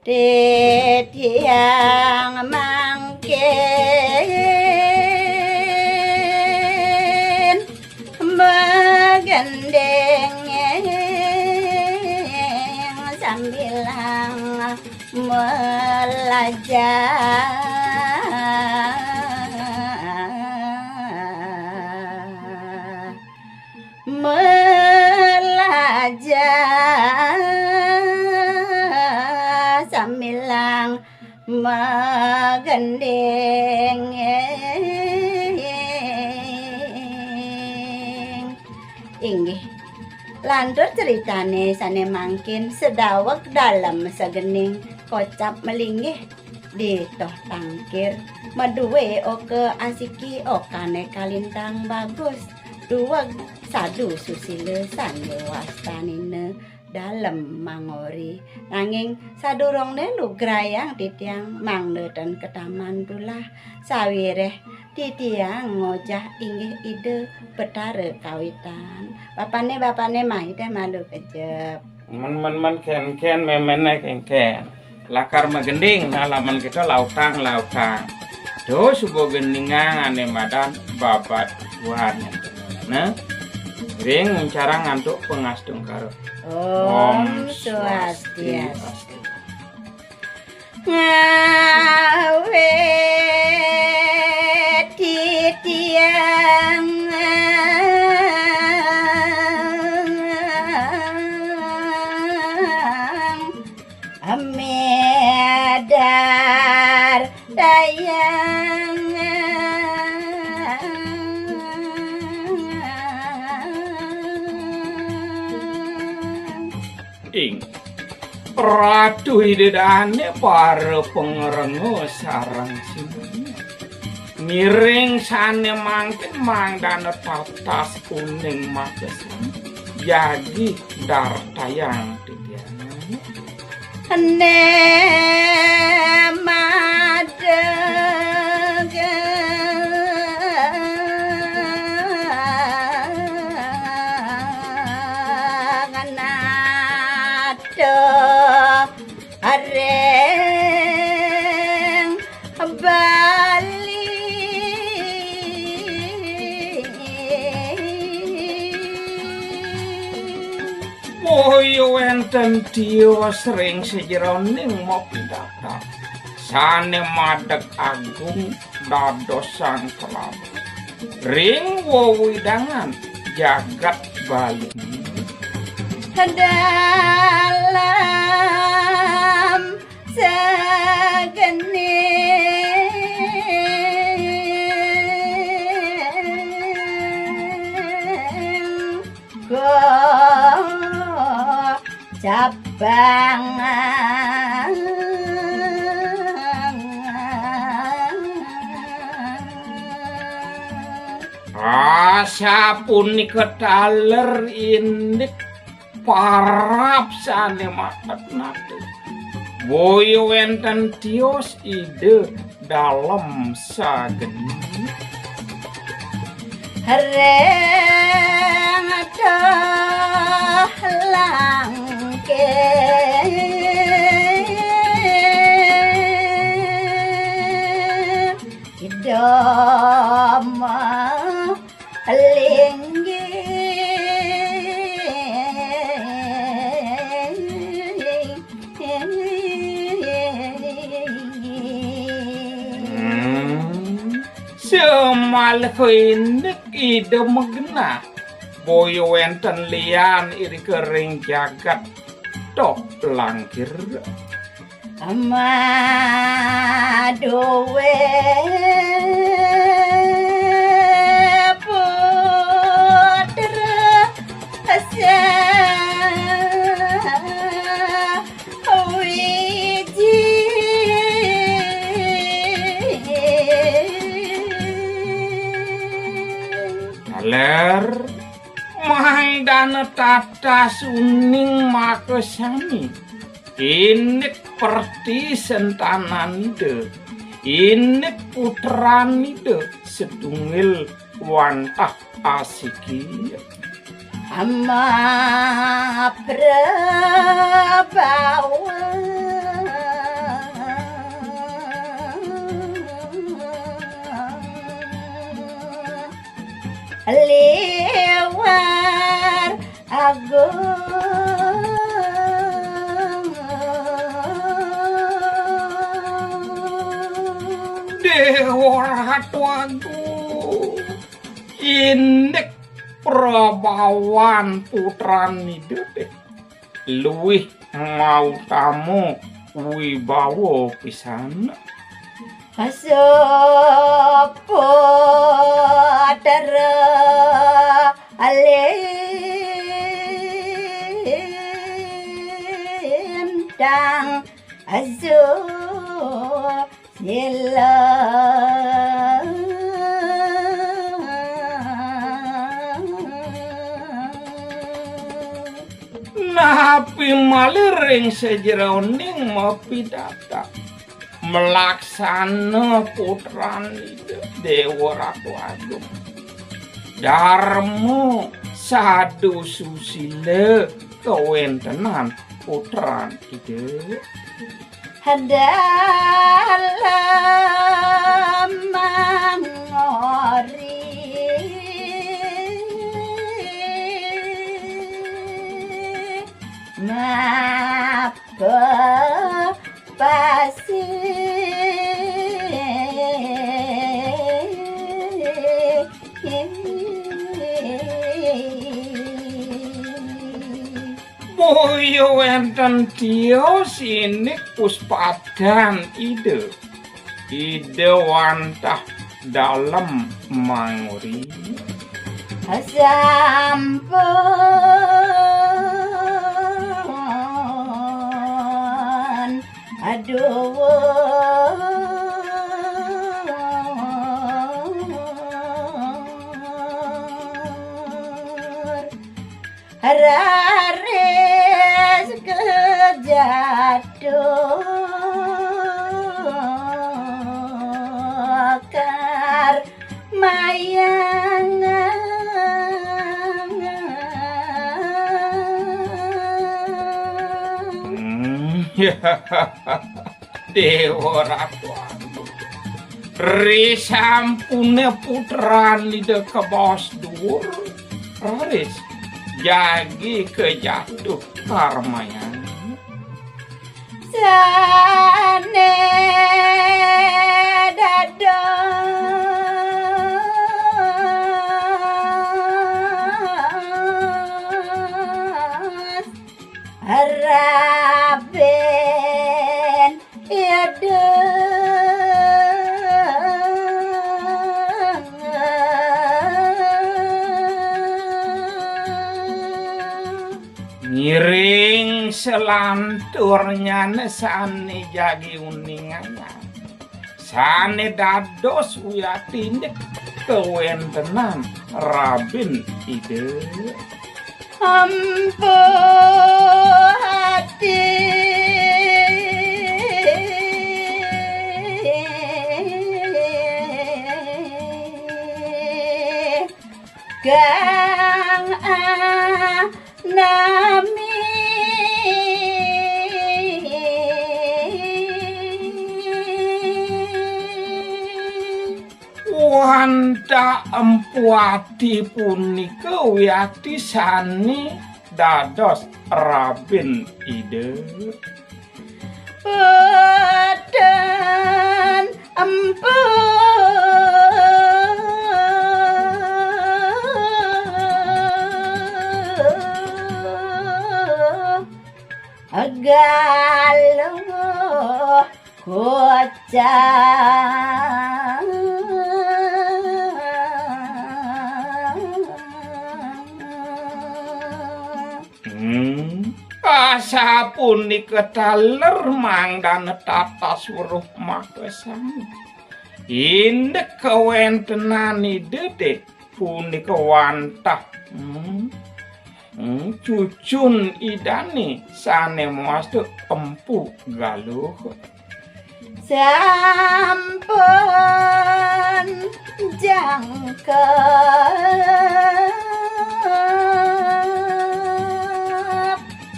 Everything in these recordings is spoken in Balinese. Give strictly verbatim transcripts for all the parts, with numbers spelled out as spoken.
Titiang mangkin magending sambilang melajah, melajah sambilang magending. Inggih, lantur critané sané mangkin sadaweg Dalem Sagening kocap malinggih di Toh Tangkir, madué oka asiki, okané kalintang bagus, duweg sadu susila sané wastanina Dalem Mangori. Nanging sadurungné lugrayang titiang mangda ten kataman tulah, sawiréh titiang ngojah inggih Ida Betara kawitan. Bapané, bapané, mai téh malu kejep. Men, men, men, kén, kén, méméné kén, kén. Lakar magending, nah, lamun kita lautang, lautang. Duh, suba gendingang ané madan babatuan. Nah, ring nguncarang antuk pangastungkara. Om Swastiastu. Ngawit titiang amedar dayang. Ing Ratu Ida Dané para pangrenga sareng sinami. Ngiring sané mangkin mangdana tatas uning makasami. Jagi dartayang titiang. Né madeg ngenat Duh, areng Bali. Boya wénten tios ring sajeroning mapidarta sané madeg agung dados sang kelabang ring wewidangan jagat Bali. Dalem Sagening kocap banget. Asapunika taler indik parab sané matet-matet. Boya wénten tios Ida Dalem Sagening. Reng Toh Langkir. Idama linggih. Hmm. Samaliha indik Ida magenah, boya wénten lian irika ring jagat Toh Langkir. Madué putra sawiji. Taler mangdana tatas uning makasami. Indik pertisentananida, indik putranida, setunggil wantah asiki. Ama Prabawa. Agung. Déwa Ratu Agung, indik prabawan putran Ida dé luwih mautama wibawa pisan. Suputra lintang asusila. Napi malih ring sajeroning mapidarta, malaksana putran Ida Déwa Ratu Agung, darma sadu susila kawéntenan putran Ida. Dalem mangori mapa pasi. Boya wénten tios indik puspadan Ida, Ida wantah dalem manguri. Sampun aduh. Raris kejatuh karmayang. Hmm, Déwa Ratu Agung. Risampune putran Ida kabaos duur, raris jagi kajatuh karmayang. Sane dados Raben Ideng. Ngiring salanturnyane sane jagi uningayang, sane dados wiakti indik kawentenan Raben Ida. Empu ati. Kang anami. Wantah Empu Ati punika wiakti sane dados Raben Ida. Peten Empu Galuh Kocang. Hmm. Asapunika taler mangdane tatas weruh makasami. Indik kawentenan Ida dek punika wantah, hmm, hmm, cucun Idane sane mawasta Empu Galuh. Sampun jangkep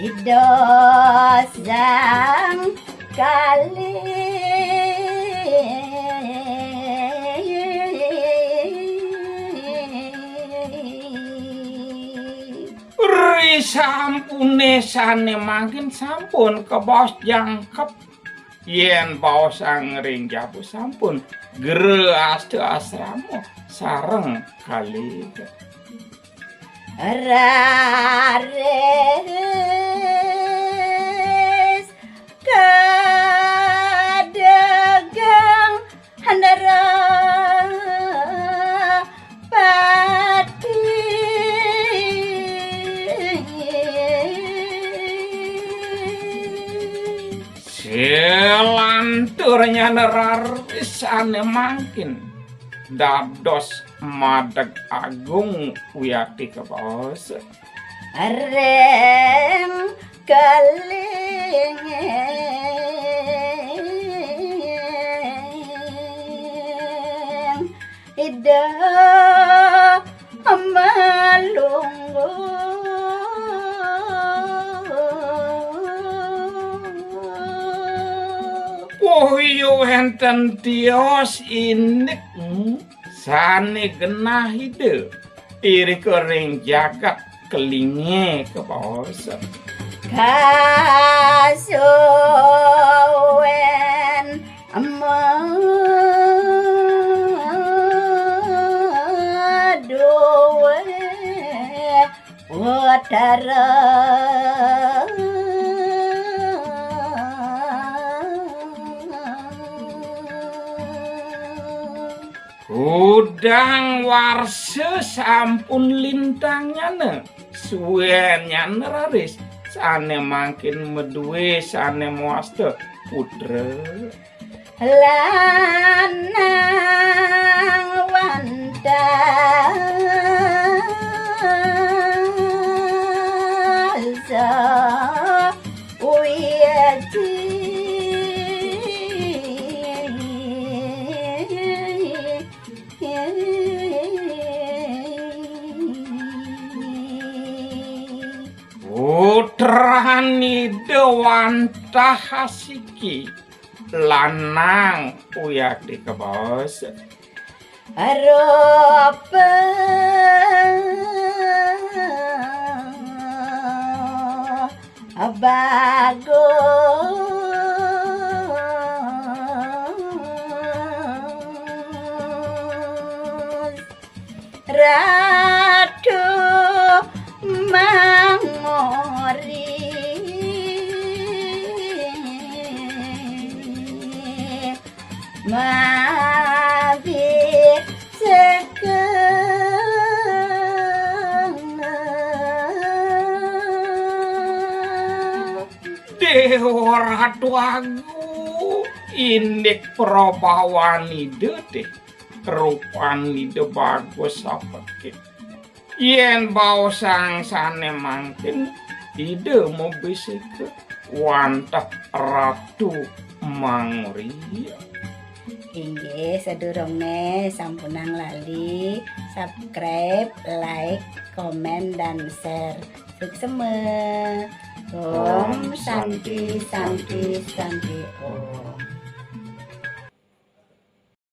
Ida Sang Kali. Sampune sane mangkin sampun kebaos jangkep. Yen baosang ring jaba sampun grehasta asrama sareng kalih. Raris kadegang Handara Pati. Selanturnyané raris sané mangkin dados madeg agung wiakti kabaos. Ring kalinging Ida Malungguh. Puyu wénten tios indik, hmm, sané genah Ida. Irika ring jagat Kelinge kabaos. Kasuwen maduwe utara. Kudang warsa sampun lintangnyana, suwennyana raris sané mangkin madué sané mawasta putra. Lanang wantah sa uyaji. Putran Ida wantah asiki, lanang wiakti kabaos. Rupa bagus. Ratu Mangori mabi sekeng. Déwa Ratu Agung, indik prabawan Ida, dé. Rupan Ida bagus sapekit. Yén baosang sané mangkin, Ida mabisika wantah Ratu Manguri. Inggih, sadurungné sampunang lali subscribe, like, komen, dan share. Suksema. Om Santi, Santi, Santi Om.